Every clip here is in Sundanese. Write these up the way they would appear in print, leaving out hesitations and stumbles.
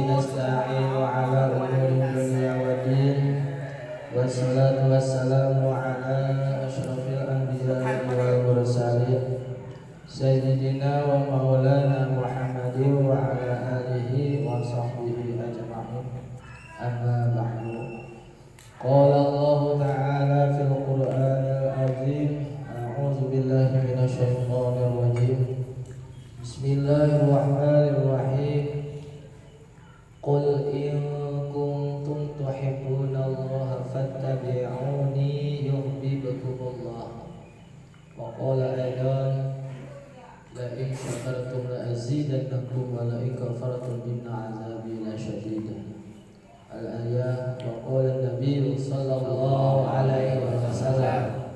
Nasta'inu ala umuri dunya waddin. Wassalatu wassalamu ala asyrafil anbiya'i wal mursalin, sayyidina wa maulana Muhammadin wa ala alihi wa sahbihi ajma'in. Amma ba'du. Qala Allah Ta'ala fil Qur'anil Azim. A'udzu billahi minasyaitonir rajim. Bismillahirrahmanirrahim. Qul in kuntum tuhibbunallaha fattabi'uni yuhibbukumullah. Wa qala aidan, la in syakartum la azidannakum wa la in kafartum inna azabi lasyadid. Al-ayah. Wa qala an-nabiy sallallahu alaihi wasallam,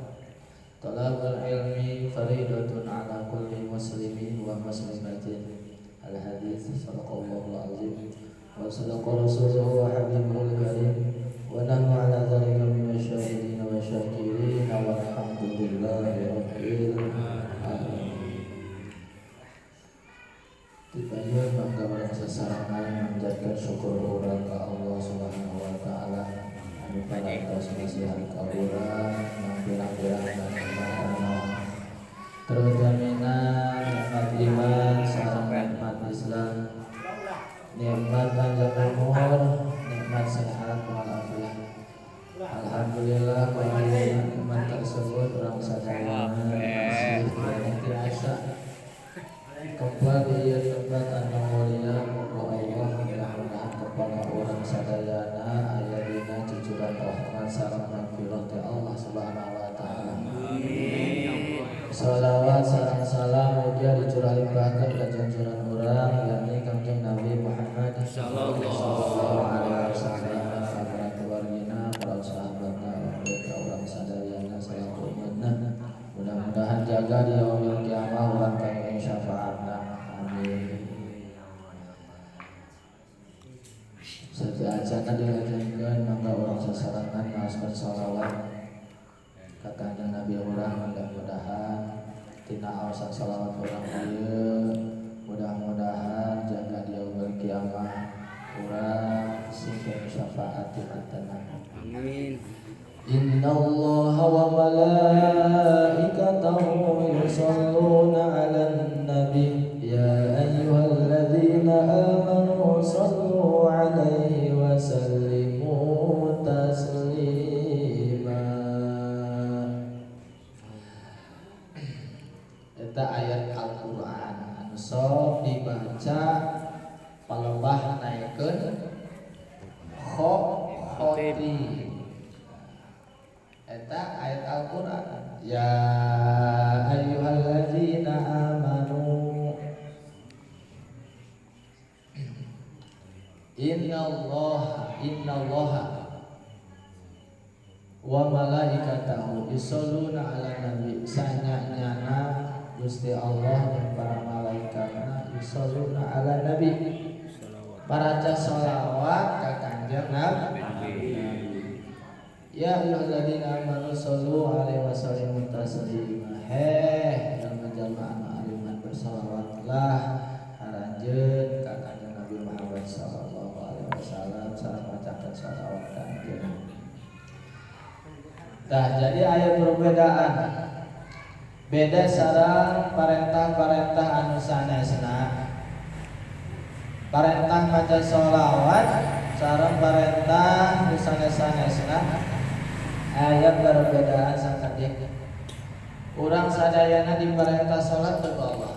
talabul ilmi faridatun ala kulli muslimin wa muslimatin. Al-hadis. Sadaqallahul azim wa sadaqa rasuluhu wa habibuhul karim wa nahnu ala dhalika minasyahidin wa syakirin, walhamdulillahi rabbil alamin. Tipayun mangga urang sasarengan manjatkeun syukur urang ka Allah Subhanahu wa Taala anu parantos masihan ka urang pirang-pirang nikmat, terutamina nikmat iman sareng nikmat Islam, nikmat panjang umur, nikmat sehat walafiat. Alhamdulillah, nikmat tersebut urang sadayana masih keneh tiasa kembali di ieu tempat anu mulia. Muga Allah, mudah-mudahan kepala urang sadayana aya dina cucuran rahmat sareng magfirah ti Allah Subhanahu wa Taala. Salawat sareng salam mugia dicurah limpahkeun ka junjungan urang, yakni Kangjeng Nabi Muhammad sallallahu alaihi wasallam, ka para keluargina, para sahabatna, ka urang sadayana salaku umatna. Mudah-mudahan jaga di yaumil kiamah urang kenging syafaatna. Amin. Sateuacanna dilajengkeun, mangga urang sasarengan maoskeun shalawat ka Kanjeng Nabi urang. Mudah-mudahan tina aosan shalawat urang ieu, mudah-mudahan jaga di yaumil kiamah urang sing syafaat ti mantenna. Amin. Inna Allah wa malaikatahu yusalluna 'alan nabi, ya ayyuhalladzina amanu sallu 'alaihi wa sallimu taslima. Eta ayat Al-Qur'an anu sok dibaca palebah naikeun khotib. Eta ayat Al-Qur'an, ya ayyuhalladzina amanu innallaha innallaha wa malaikatahu yusholluna 'alan nabi, sanya-nyana Gusti Allah dan para malaikatna, yusholluna 'alan nabi, paraca sholawat ka Kanjeng Nabi. Ya ayyuhalladzina amanu shollu alaihi wa sallimu taslima. Heh, jalma-jalma anu ariman, bersolawatlah aranjeun ka Kanjeng Nabi Muhammad sallallahu alaihi wasallam sareng macakeun sholawat ka anjeun. Nah, jadi aya perbedaan. Beda sareng parentah-parentah anu sanesna. Parentah maca sholawat sareng parentah nu sanes-sanesna aya perbedaan sakedik. Urang sadayana diperintah salat teu ku Allah?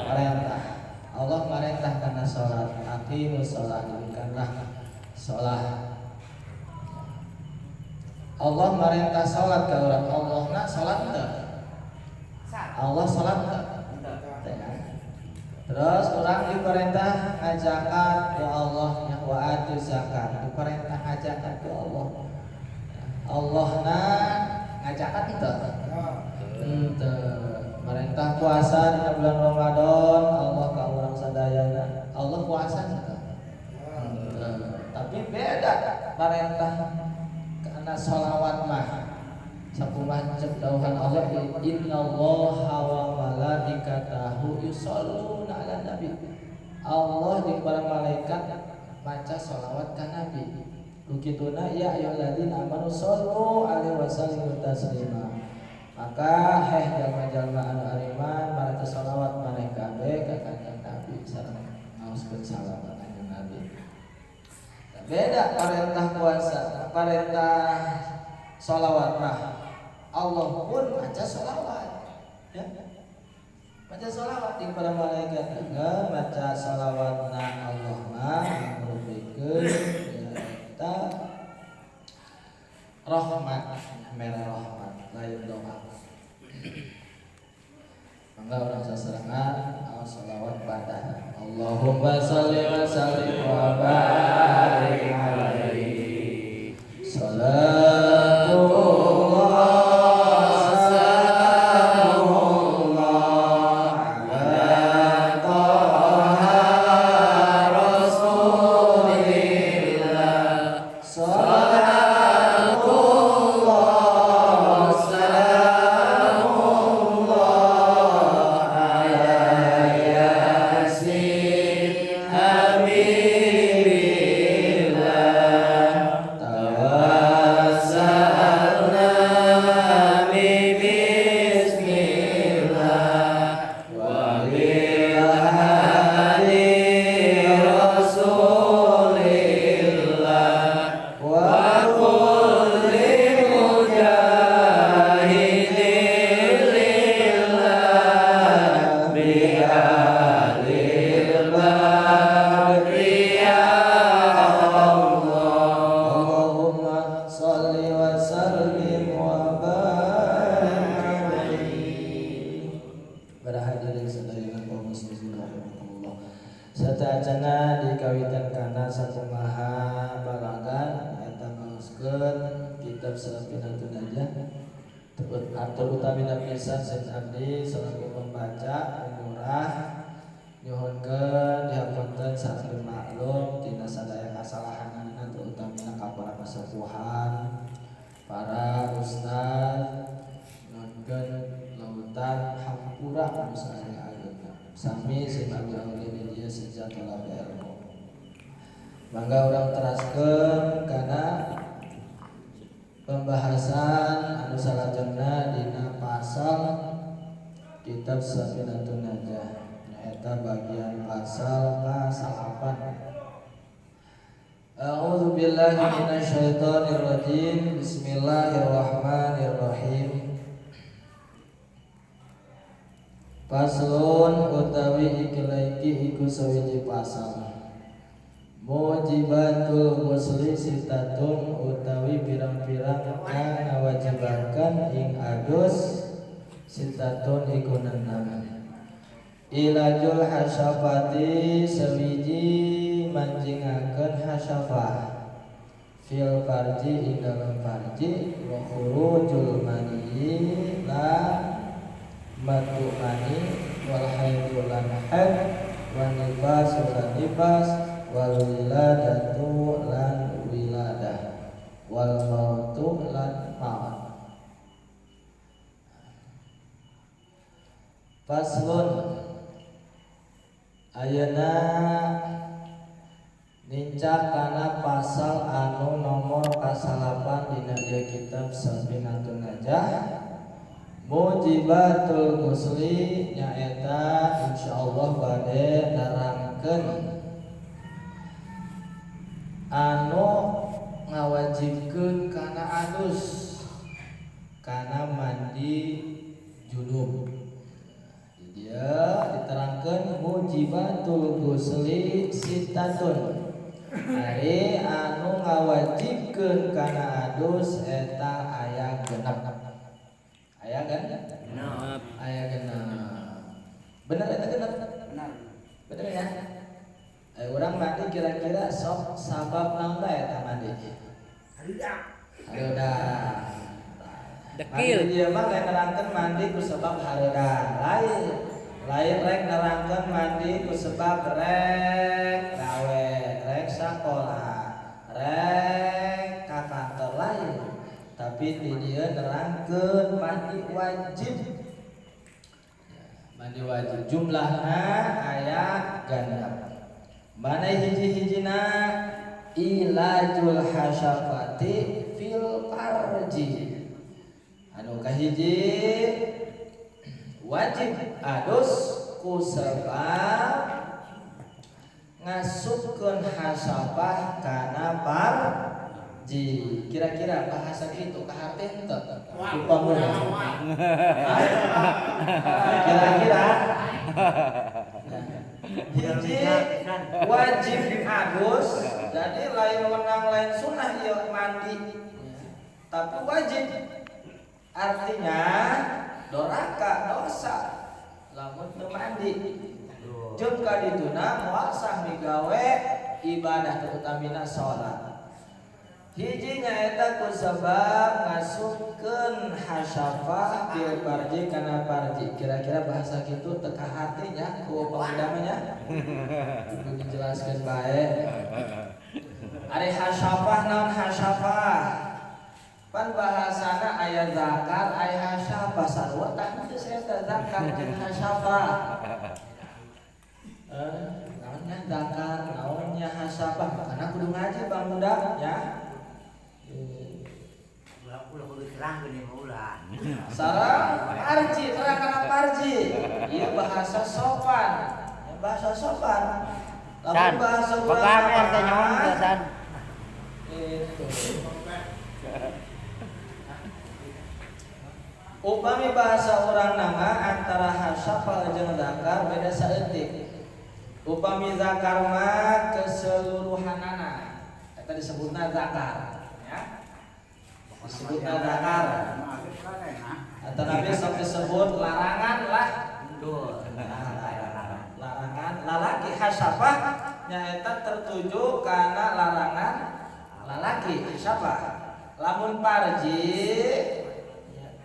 Perintah. Allah marentah kana salat, aqimus shalah, dirikanlah salat. Allah marentah salat ka urang. Allah na salat teu? Allah salat teu? Teu. Terus urang diperintah ngazakat ku Allah nya, wa atu zakat. Diperintah ngazakat ku Allah. Allah na ngazakat teu? Henteu. Merintah puasa di bulan Ramadan Allah ka urang sadayana. Allah puasa henteu? Henteu. Tapi beda perintah karena sholawat mah. Sakumaha cek dawuhan Allah, innallaha wa malaikatahu yusholluna 'alan nabi. Allah jeung para malaikat. banyak maca sholawat ka Nabi. Ku kituna ya ayyuhalladzina amanu shollu alaihi wasallimu taslima. Maka heh jalma-jalma anu ariman maraca sholawat maneh kabeh ka Kanjeng Nabi sareng ngaoskeun salam ka Kanjeng Nabi. Beda perintah puasa, perintah sholawat mah Allah pun maca sholawat, ya. Maca sholawat di para malaikat juga maca sholawat na Allah mah merupikeun ya rahmat, mere rahmat lain doa. Mangga urang sasarengan aos sholawat pada Allahumma sholli wa sallim wa barik alaihi. Salatullah salamullah ala Taha Rasulillah. Salatullah salamullah ala Yasin Habibillah. Tawassalna bi bismillah wa bil hadi Rasulillah wa kulli mujahidin lillah bi ahlil badri ya Allah. Allahumma sholli wa sallim wa barik alaihi. Para hadirin sadayana kaum muslimin rahimakumullah. Sateuacanna dikawitan kana sakumaha balagan eta ngaoskeun kitab Safinatun Najah. Terutamina pisan sen abdi selaku pembaca umurah nyuhunkeun dihapunten sareng maklum tina sadaya kasalahanana terutamina ka para kasepuhan, para ustad, nyuhunkeun lautan hampura anu saaya-ayeuna. Sami sim abdi oge di dieu sejak tolak ilmu. Mangga urang teraskeun kana pembahasan anu salajengna dina pasal kitab Safinatun Najah nyaeta bagian pasal ka-9. A'udzu billahi minasyaitonir rajim. Bismillahirrahmanirrahim. Paslon utawi iki iku sawiji pasal. Mujibatul ghusli sitatun utawi pirang-pirang kang ngawajibaken ing adus sitatun iku nenam. Ilajul hasyafati sawiji manjingaken hasyafah fil farji ing dalem farji wa khurujul mani la matu mani wal haidu lan haid wa nifasu lan nifas wal wiladatu lan wiladah wal mautu lan maut. Faslun ayeuna nincak kana pasal anu nomor kasalapan dina ieu kitab Safinatun Najah. Mujibatul ghusli nyaeta insyaallah bade nerangkeun anu ngawajibkeun kana adus kana mandi junub. Dia diterangkeun mujibatul ghusli sitatun. Ari anu ngawajibkeun kana adus eta aya genep. Aya kan? Genep. Aya genep. Bener eta genep? Benar. Bener ya? Urang mandi kira-kira sok sabab naon bae eta mandi? Hareudang. Hareudang. Dekil. Mandi dia mah lain nerangkeun mandi ku sebab hareudang. Lain. Lain rek nerangkeun mandi ku sebab rek gawe, rek sakola, rek ka kantor lain. Tapi di dieu nerangkeun mandi wajib. Mandi wajib jumlahna aya genep. Mana hiji-hijina ilajul hasyafati fil farji. Anu kahiji wajib adus ku sebab ngasupkeun hasyafah kana farji. Kira-kira bahasa kitu kaharti henteu? Ku pamuda. Kira-kira hiji wajib adus, jadi lain wenang lain sunnah ieu mandi, tapi wajib, artinya doraka dosa lamun teu mandi. Jeung kadituna moal sah migawe ibadah terutamina salat. Hiji nyaeta ku sebab ngasupkeun hasyafah bil farji kana farji. Kira-kira bahasa kitu teu kaharti nya ku pamuda mah nya. Kudu dijelaskeun bae. Ari hasyafah naon hasyafah? Pan bahasana aya zakar, aya hasyafah, sarua tah teu saya zakar jeung hasyafah. Naonnya zakar, naonnya hasyafah, makana kudu ngaji pamuda nya. Ulah kudu terang geuning mah ulah. Sareng parji, terang kana parji. Ieu bahasa sopan. Ya, bahasa sopan. Lamun San, bahasa urang pegang RT nyawa teh San. Itu. Upami bahasa urang nama antara hasyafah jeung zakar beda saeutik. Upami zakar mah keseluruhanana. Eta disebutna zakar, ya. Disebutna zakar. Atau nabi sok disebut larangan lah. Betul. Larangan lalaki hasyafah nyaeta tertuju kana larangan lalaki hasyafah. Lamun parji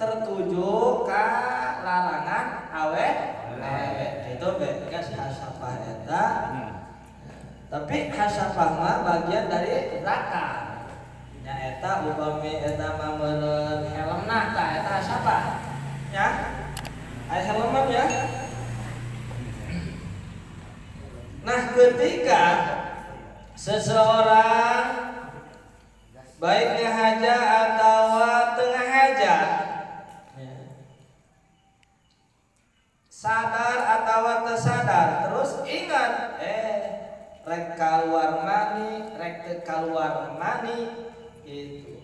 tertuju ka larangan awe awewe. Itu beda hasyafah eta. Tapi hasyafah mah bagian dari zakar. Nyaeta upami eta mah meureun helmna tah eta hasyafah. Ya. Aya helmna ya. Nah, ketika seseorang baik ngahaja atau tengah haja, sadar atau tersadar, terus ingat, rek keluar mani, rek teu keluar mani, gitu.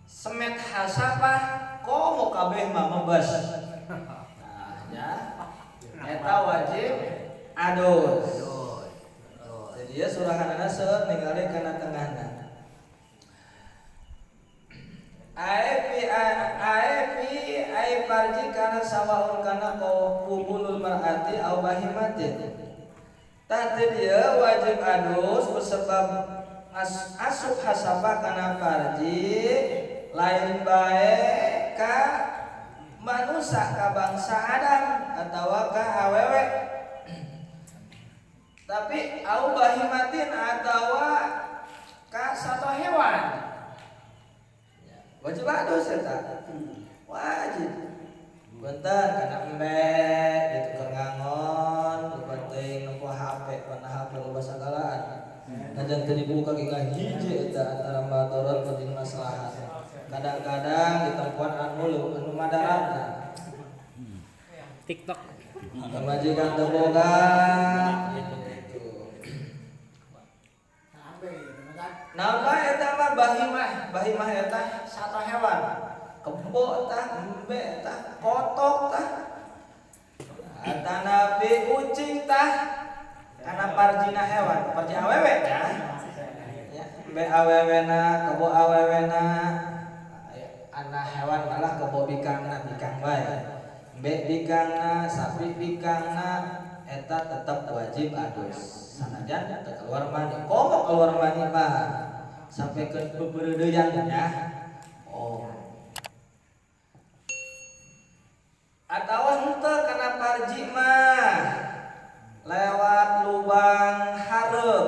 Semet hasabah, komo kabeh mah mebes. Nah, ya, eta wajib adus. Jadi ya surahanana seueur ningali kana tengahna. Ae fi ae farji kana sawaun kana qubulul mar'ati au bahimatin. Tah teu dieu wajib adus kusebab asup hasabah kana farji lain bae ka manusa ka bangsa Adam atawa ka awewe. Tapi au bahimatin atawa ka satu hewan. Wajib adus eta. Wajib. Punten kana embe gitu keur ngangon, lupa teuing nempo HP, kana HP loba sagalaan. Najan teu dibuka ge ngahiji eta antara madarat jeung maslahat. Kadang-kadang ditempuan anu anu madaratna. TikTok. Pamajikan teu boga gitu. Naon bae eta mah bahimah, bahimah eta satu hewan. Kebo tah, embe tah, kotok tah. Atanapi ucing tah. Kana parjina hewan, parji awewe ya. Ya, embe awewena, kebo awewena. Ana hewan malah kebo bikangna, bikang bae. Embe bikangna, sapi bikangna eta tetep wajib adus. Sanajan teu keluar mani. Komo keluar mani mah sampai ke bebereudeyan ya. Oh. Atawa henteu kana parji mah lewat lubang hareup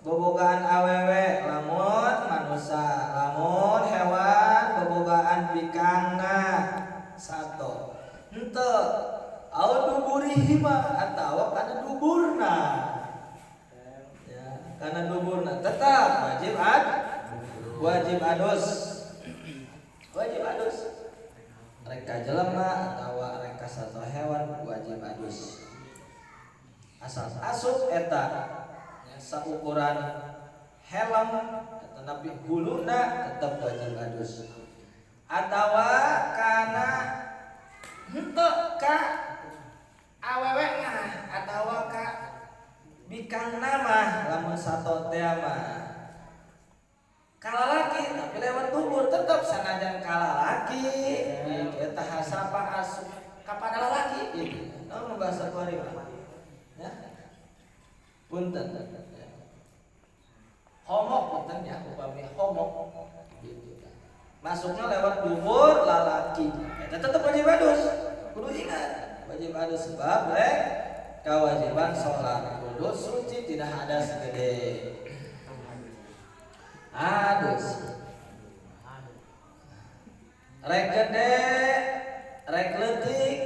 bobogaan awewe lamun manusa, lamun hewan bobogaan bikangna sato. Henteu au duburihi mah atawa kana duburna. Kana duburna tetap wajib adus. Wajib adus. Rek ka jelema atawa rek ka sato hewan, wajib adus. Asal asup eta ya, saukuran helm tetapi huluna, tetap wajib adus. Atawa kana henteu ka awewe nah atawa ka bikang nama, lamun sato teh mah kalalaki tapi lewat dubur, tetap sanajan kalalaki eta hasapah asup kapada lalaki gitu. Naon bahasa kuari mah ya, punten ya. Homo, punten ya, upami homo gitu. Masuknya lewat dubur lalaki eta tetap wajib adus. Kudu ingat, wajib adus sebab rek kewajiban sholat, kudu suci, tidak hadas gede, adus. Rek gede rek leutik,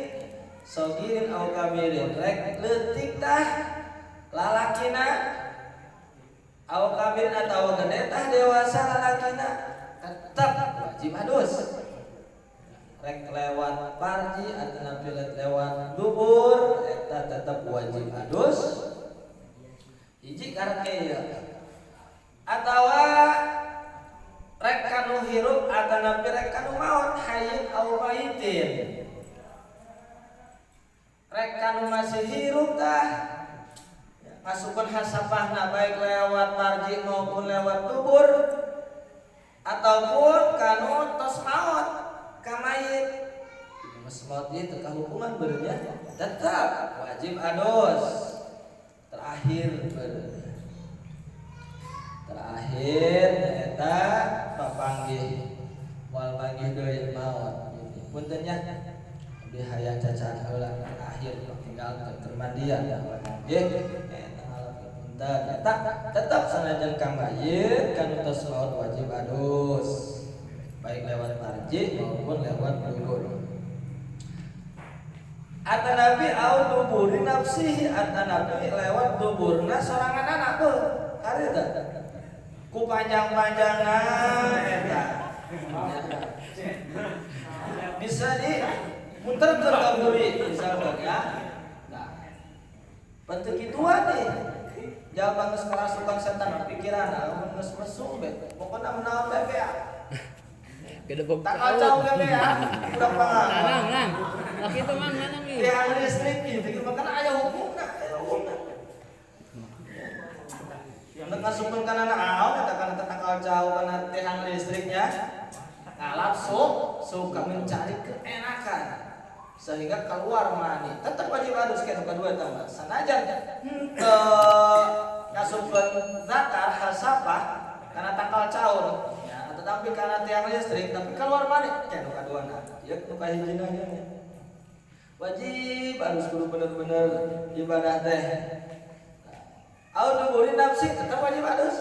sogirin au kabirin, rek leutik tah lalakina, au kabirin atau gede tah dewasa lalakina, tetap wajib adus. Rek lewat parji atau lewat dubur, eta tetap wajib adus. Hiji karek ya. Atawa rek kanu hirup atanapi rek kanu maot, hayyin au mayitin, rek kanu masih hirup tah masukkan hasapahna baik lewat parji maupun lewat dubur, ataupun kanu tos maot, ka mayit. Mas maut itu hukuman bernya tetap wajib adus. Terakhir ber terakhir eta papanggih, moal panggih deui maot. Punten nya, abdi hayang cacahan heula. Terakhir tinggal ke mandian nggih eta, punten. Eta tetap sanajan ka mayit, kanu tos maot, wajib adus baik lewat parji maupun lewat dubur. Atanapi au duburi nafsihi, atanapi lewat duburna sorangan anak tuh hari teh ku panjang-panjangna eta bisa di muter ke buri misalkan ya. Nah, penting gituan nih, jangan geus kerasukan setan pikiran, lamun geus mesum be pokokna menaon be ya. Gedebog. Tak kacau be ya udah paham. Lanang, lang. Laki itu mang lanang nih. Tiang listrik gitu makanya aya hukumna, aya hukumna. Yang ngasupkeun kana naon eta, kana tangkal jauh kana tiang listriknya. Ngalap suka mencari keenakan sehingga keluar mani, tetap wajib adus. Kayak kedua tambah sanajan henteu ngasupkeun zakar hasapah kana tangkal caur ya, tetapi karena tiang listrik tapi keluar mani, kayak nu kadua. Nah ya, nu kahijina nya wajib harus, kudu bener-bener ibadah teh. Au duburi nafsi, tetap wajib adus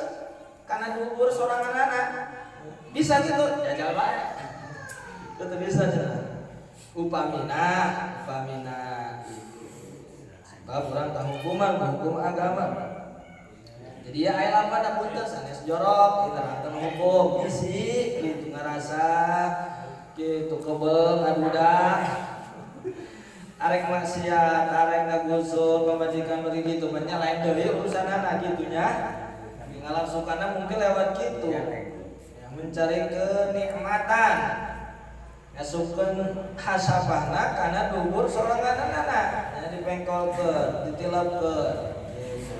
karena dubur sorangan anak bisa gitu jajal bae, tetap bisa cenah upamina upamina itu sebab urang tahu hukuman hukum agama. Jadi ya aya lapan punten sanes jorok, kita nonton hukum isi gitu, ngerasa gitu kebel ngadudak arek maksiat, arek ngagusur pamajikan begitu banyak, lain deui urusanana gitu nya. Ngalap sukana mungkin lewat gitu ya, mencari kenikmatan, ngasupkeun hasapahna kana dubur soranganana ya, dipengkolkeun, ditilapkeun gitu.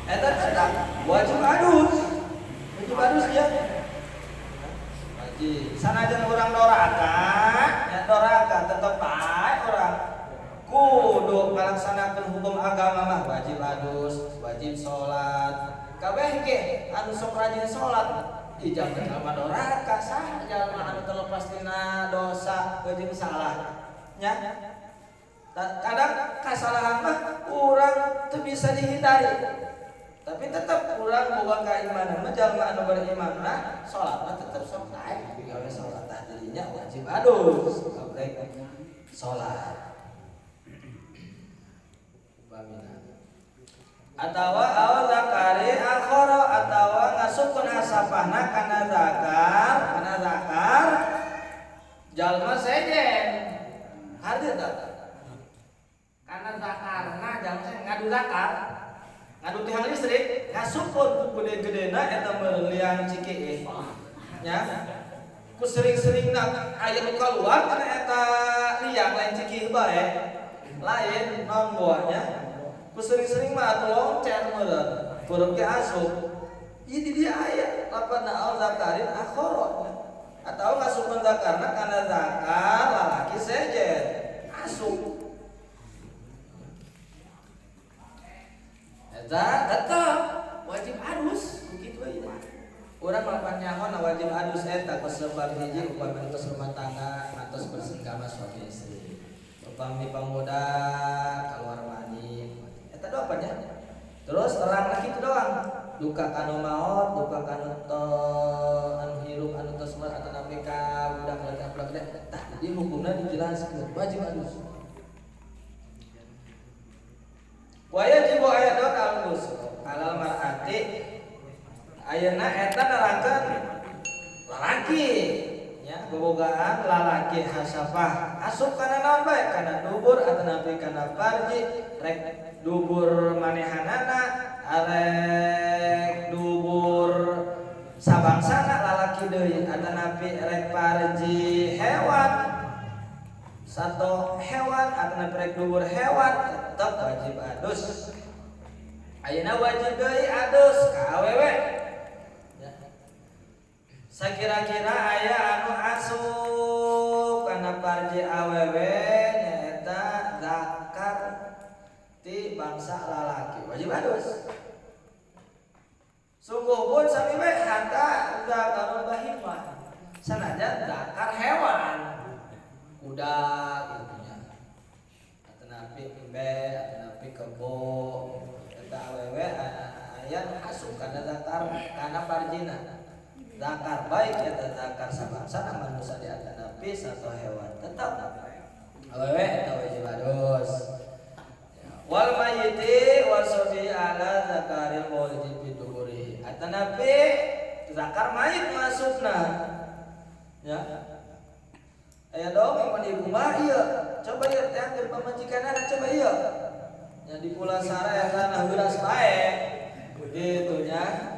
Eta tetap wajib adus, wajib adus ya, wajib. Sanajan urang doraka ya, doraka tetep bae urang kudu ngalaksanakeun hukum agama mah, wajib adus, wajib sholat kabeh ge. Anu sok rajin sholat di zaman jalma doraka, sah jalma anu terlepas tina dosa jeung salah nya? Kadang kesalahan mah urang teu bisa dihindari, tapi tetap urang boga keimanan mah, jalma anu beriman mah salat mah tetep sok naik gawe salat. Tah, jadinya wajib adus rek salat upamina. Atawa au zakari akhara. ngasupkeun hasapahna kana zakar jalma sejen. Harti teu? Kana zakarna jalma sejen ngadu zakar. Ngadu tiang listrik ngasupkeun ku gede-gedena eta meureun liang cikiih. Nya. Ku sering-seringna aya nu kaluar kana eta liang lain cikiih bae. Lain naon buahnya. Ku sering-sering mah atuh loncer meureun. Kurang ge asup. Ieu di dieu aya lapan au zakarin akhara. Atau ngasupkeun zakarna kana zakar lalaki sejen. Asup. Eta tetep wajib adus begitu aja. Urang malapan nyaho na wajib adus eta kusebab hiji upami tos rumah tangga atos bersenggama suami istri. Upami pamuda keluar mani eta doa apa nya? Terus terang lagi itu doang. Duka kanu maot, duka kanu to anu hirup anu tos maot atau nabi ka budak leutik budak gede. Tah jadi hukumna dijelaskeun wajib adus. Wa yajibu ayatan al-ghusl alal mar'ati. Ayeuna eta nerangkeun lalaki nya bobogaan lalaki hasafah asup kana naon bae kana dubur atanapi kana farji rek dubur manehanana arek dubur sabangsana lalaki deui atanapi rek farji hewan satu hewan atanapi rek dubur hewan tetep wajib adus. Ayeuna wajib deui adus ka awewe. Sakira-kira aya anu asup kana parji awewe nyaeta zakar ti bangsa lalaki wajib adus. Sungguh pun sami we hatta zakarul bahimah sanajan zakar hewan kuda gitu nya atanapi embe atanapi kebo eta awewe aya nu asup kana zakar kana parjina. Zakar baik eta zakar sabangsa manusia di atanapi satu hewan tetap awewe eta wajib adus. Wal mayyiti wasobi ala zakaril wajib biduburihi atanapi zakar mayit masukna ya. Aya dong iman ibu mah ieu coba ieu teh keur pamajikanana coba ieu nya di pulasara eta na heuras bae kitu nya.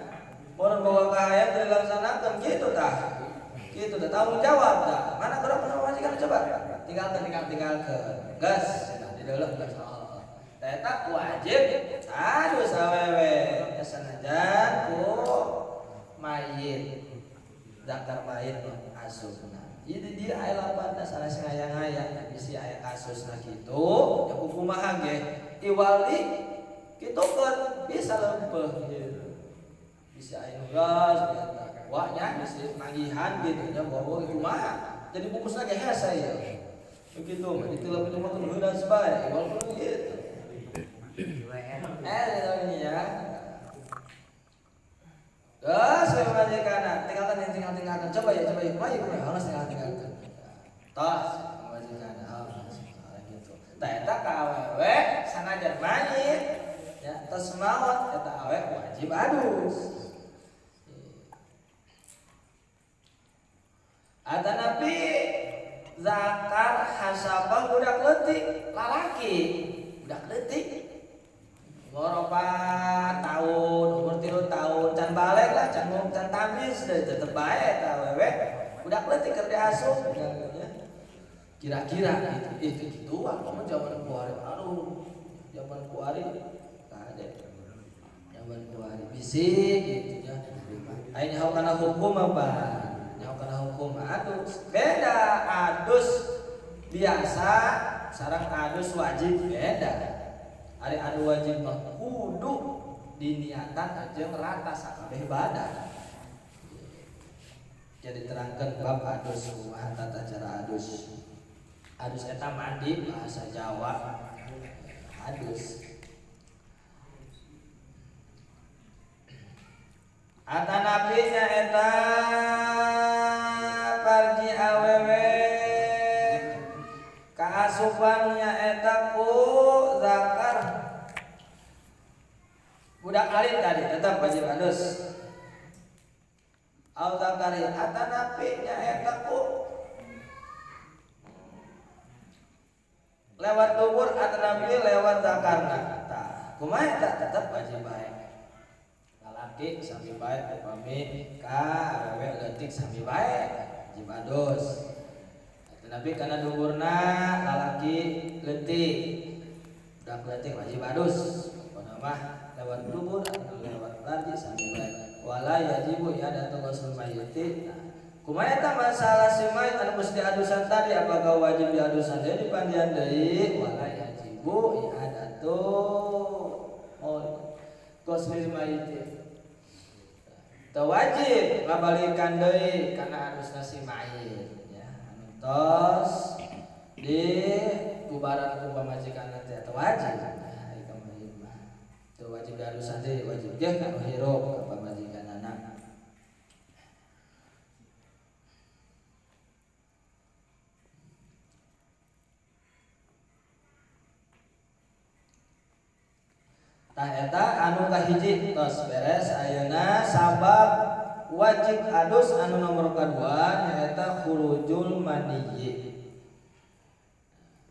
Orang bawa kahayang dilaksanakan gitu tah. Gitu tah tanggung jawab tah. Mana gerak pamajikan coba? Tinggalkan tinggalkan. Gas, nah di dalam gas. Tah eta wajib adus awewe sanajan ku mayit. Zakar mayit asupna. Jadi dia aya lapanna sanes ngaya-ngaya bisi aya kasusna kitu, ya kumaha ge iwali kitukeun bisa lempeuh gitu. Bisa aya nugas wah nya bisa manggihan gitu nya bawa kumaha jadi bungkus lagi hese ya begitu mah ditilep itu mah heudas bae walaupun gitu eh ya terus pamajikanna tinggalkan tinggalkan coba ya kumaha kumaha harus tinggalkan tos pamajikanna oh gitu tah eta ka awewe sanajan mayit ya tos maot eta awe wajib adus. Atanapi zakar hasabah budak leutik lalaki budak leutik umur 4 tahun umur 3 tahun can balik lah can can tamis deui tetep bae eta awewe budak leutik keur diasup kira-kira gitu itu gituan kamu zaman kuari aduh zaman kuari tah zaman kuari bisi gitu nya aya nyaho kana hukum apa nyaho kana hukum adus beda adus biasa sareng adus wajib beda. Ari anu wajib mah kudu diniatan jeung rata sakabeh badan. Jadi terangkan bab adus kumaha tata cara adus. Adus eta mandi bahasa Jawa. Adus. Atanapi nya eta parji awewe kaasupan nya eta ku zakar budak alit tadi tetap wajib adus. Au zakari atanapi nyaeta ku lewat dubur atanapi lewat zakarna. Tah, kumaha eta tetep wajib bae. Lalaki sami bae upami ka awewe leutik sami bae wajib adus. Atanapi kana duburna lalaki leutik budak leutik wajib adus. Pokona mah lewat dubur atau lewat farji sami bae. Wala yajibu i'adatu ghusl mayyiti. Kumaha eta masalah si mayit anu geus diadusan tadi apakah wajib diadusan deui dipandian deui? Wala yajibu i'adatu ghusl mayyiti. Teu wajib ngabalikan deui kana adusna si mayit ya. Anu tos di kubaran ku pamajikanna teh teu wajib. Teu wajib diadusan deui, wajib ge ka nu hirup ka pamajikanana. Tah eta anu kahiji tos beres ayeuna sabab wajib adus anu nomor kadua nyaeta khurujul maniyyi.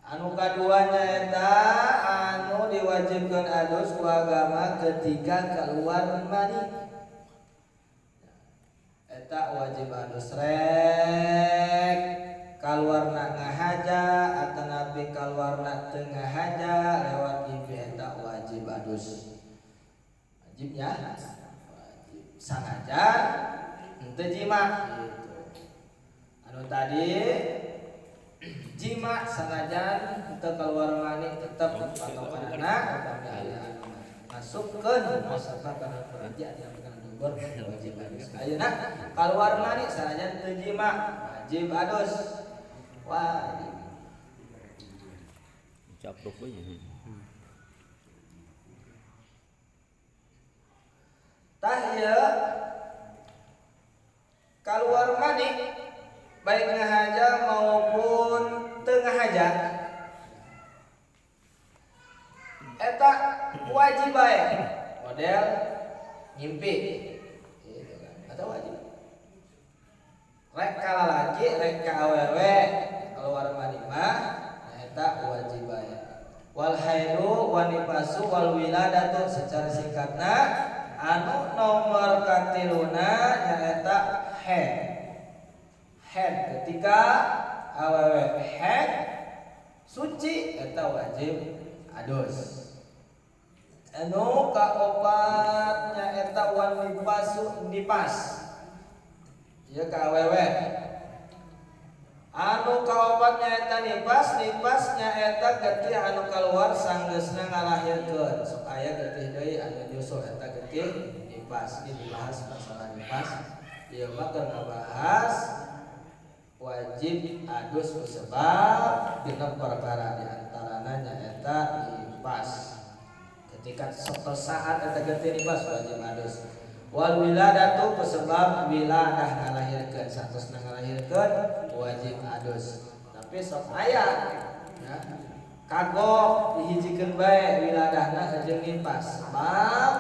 Anu kadua nyaeta anu diwajibkeun adus ku agama ketika keluar mani. Eta wajib adus rek kaluarna ngahaja atanapi kaluarna teu ngahaja lewat mimpi eta wajib adus. Wajibnya wajib sanajan henteu jima gitu. Anu tadi jima sanajan henteu keluar mani tetep patokanana upami aya anu masukkeun masapa kana farji atanapi kana dubur wajib adus. Ayeuna keluar mani sanajan teu jima wajib adus. Wajib. Capruk aja. Tah ieu keluar mani baik ngahaja maupun teu ngahaja eta wajib bae model ngimpi gitu kan atau wajib rek ka lalaki rek ka awewe keluar mani mah eta wajib bae. Wal haidu wan nifasu wal wiladatu secara singkatna anu nomor katiluna nyaeta haid. Haid ketika awewe haid suci eta wajib adus. Anu kaopat nyaeta wan nifasu nipas. Ieu ka awewe. Anu kaopat nyaeta nipas, nipas nyaeta getih anu kaluar sanggeusna ngalahirkeun. Sok aya getih deui anu nyusul eta getih nipas. Ini dibahas masalah nipas. Ieu mah keur ngabahas wajib adus sebab genep perkara di antarana nyaeta nipas. Ketika suatu saat eta getih nipas wajib adus. Wal wiladatu sebab wiladah ngalahirkeun satosna ngalahirkeun wajib adus. Tapi sok aya ya kagok dihijikeun bae wiladahna jeung nipas sebab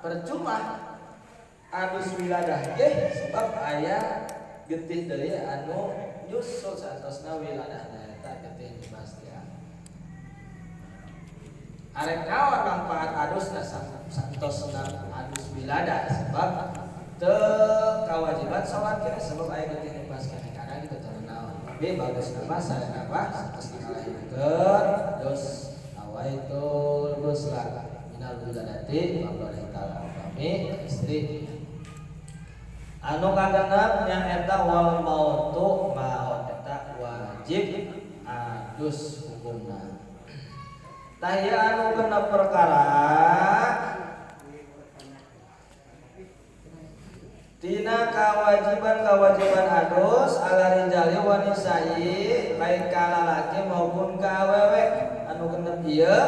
percuma adus wiladah ge sebab aya getih deui anu nyusul satosna wiladahna eta getih nipas teh. Arek naon manfaat adusna satosna adus wiladah sebab teu kawajiban salat kene sebab aya getih nipas kene kadang gitu teu naon. Tapi bagus nama sareng apa satosna ngalahirkeun dos nawaitul ghusla minal wiladati wa ta'ala upami istri. Anu kagenep nyaeta wal mautu maut eta wajib adus hukumna. Tah ieu anu genep perkara tina kewajiban-kewajiban adus ala rijali wa nisa'i baik ka lalaki maupun ka awewe anu genep ieu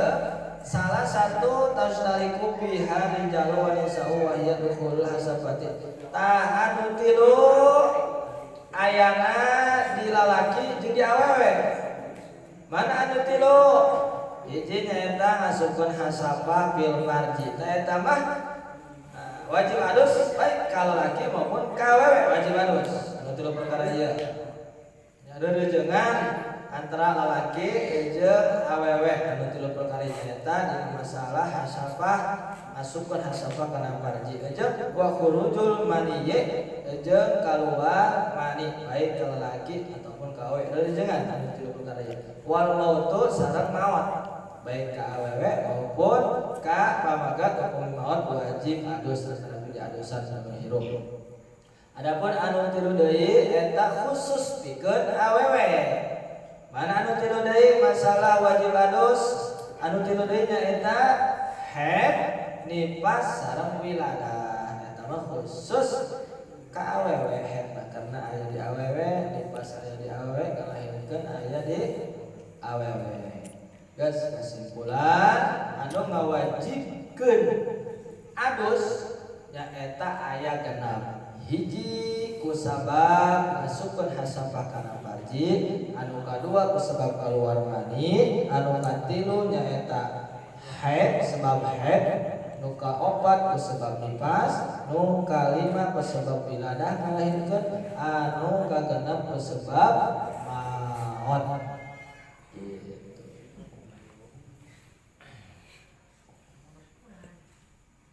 salah satu tashtariku biha rijalu wa nisa'u wa hiya dukhulul hasabati. Tah anu tilu ayana di lalaki jeung di awewe. Mana anu tilu? Hiji nyaeta ngasupkeun hasabah bil farji. Tah eta mah Wajib adus baik ka lalaki maupun ka awewe wajib adus. Anu tilu perkara ieu. Nya reureungan antara lalaki jeung awewe anu tilu perkara nyaeta dina masalah hasyafah, masukkeun hasyafah kana farji jeung wa khurujul maniyyi jeung kaluar mani baik ka lalaki ataupun ka awewe reureungan anu tilu perkara ieu. Wal mautu sareng maot baik ka awewe maupun ka pamagat hukum maot wajib adus sareng diadusan sareng hirup. Adapun anu tilu deui eta khusus pikeun awewe. Mana anu tilu deui masalah wajib adus, anu tilu deui nyaeta haid, nifas sareng wiladah. Eta mah khusus ka awewe haid mah karena aya di awewe, nifas aya di awewe, ngalahirkeun aya di awewe. Geus kesimpulan anu ngawajibkeun adus nyaeta aya genep. Hiji kusabab masukkeun hasyafah kana farji, anu kadua kusabab kaluar mani, anu katilu nyaeta haid sebab haid, nu kaopat kusabab nifas, nu kalima kusabab wiladah ngalahirkeun, anu kagenep kusabab maot. Gitu.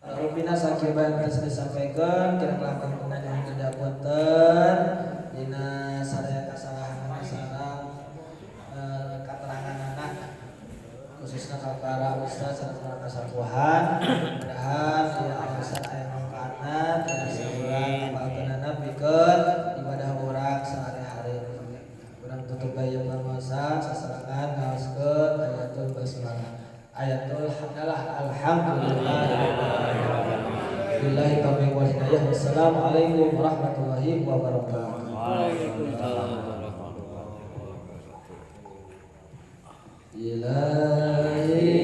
Rupina sakieu bae geus disampaikan, kira kelakon nyuhun dipunten dina sadaya kasalahan sareng kateranganana khususna ka para ustaz sareng para kasapuhan. Mudah-mudahan ieu alasan aya manfaatna tiasa urang apalkeunana pikeun ibadah urang sehari-hari. Urang tutup bae ieu pangaosan sasarengan ngaoskeun ayatul basmalah. Ayatul hamdalah. Alhamdulillah. Billahi taufiq wal hidayah. Wassalamualaikum warahmatullahi wabarakatuh. Waalaikumsalam warahmatullahi wabarakatuh. Ilahi